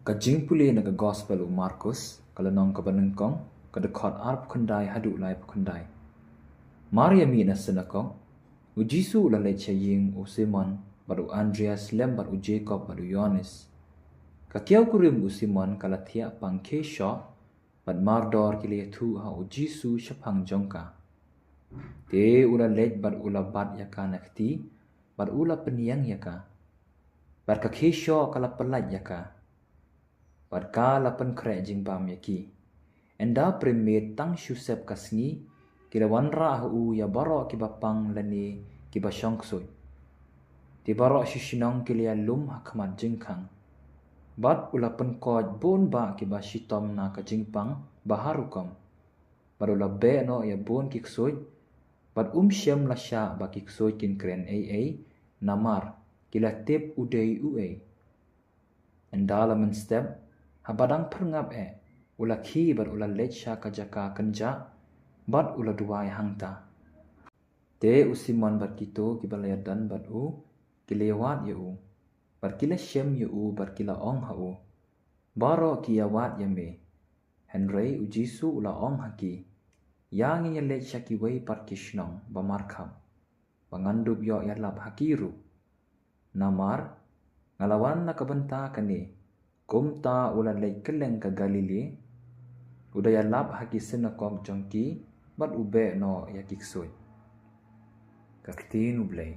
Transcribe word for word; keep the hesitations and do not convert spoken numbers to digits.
Ka jingpule na ka Gospel u Markus, ka lynnong kaba nyngkong, ka dkhot arphew khyndai haduh laiphew khyndai. Mar ïa mih na synagog, u Jisu u la leit sha ïing u Simon bad u Andreas lem bad u Jakob bad u Ïoannis. Ka kiaw kurim u Simon ka la thiah pang khie shoh, bad mardor ki la ïathuh ha u Jisu shaphang jong ka. Te u la leit bad u la bat ïa ka na kti, bad u la pynïeng ïa ka. Bad ka khie shoh ka la pyllait ïa ka, bad ka la pynkhreh jingbam ïa ki. Ynda pyrshah tang shu sep ka sngi, ki la wanrah ha u ïa baroh kiba pang lane kiba shong ksuid. Te baroh shi shnong ki la ïalum ha khmat jingkhang. Bad u la pynkoit bun bah kiba shitom na ka jingpang ba har rukom. Bad u la beh noh ïa bun ki ksuid, bad um shym la shah ba ki ksuid kin kren ei ei, namar ki la tip u dei uei. Ynda la mynstep, haba dang pyrngap eh, u la khie bad u la leit sha ka jaka kynjah, bad u la duwai hangta. Te u Simon bad kito kiba la ïadon bad u, ki la ïawad ïa u, bad ki la shem ïa u bad ki la ong ha u, baroh ki ïawad ïa me. Hynrei u Jisu u la ong ha ki, ïa ngin ïaleit sha kiwei pat ki shnong ba markhap, ba ngan dup ïoh ïalap ha ki ruh. Namar nga la wan na ka bynta kane, kumta u la leit kylleng ka Galili, u da ïalap ha ki synagog jong ki, bad u beh noh ïa ki ksuid. Ka ktien U Blei.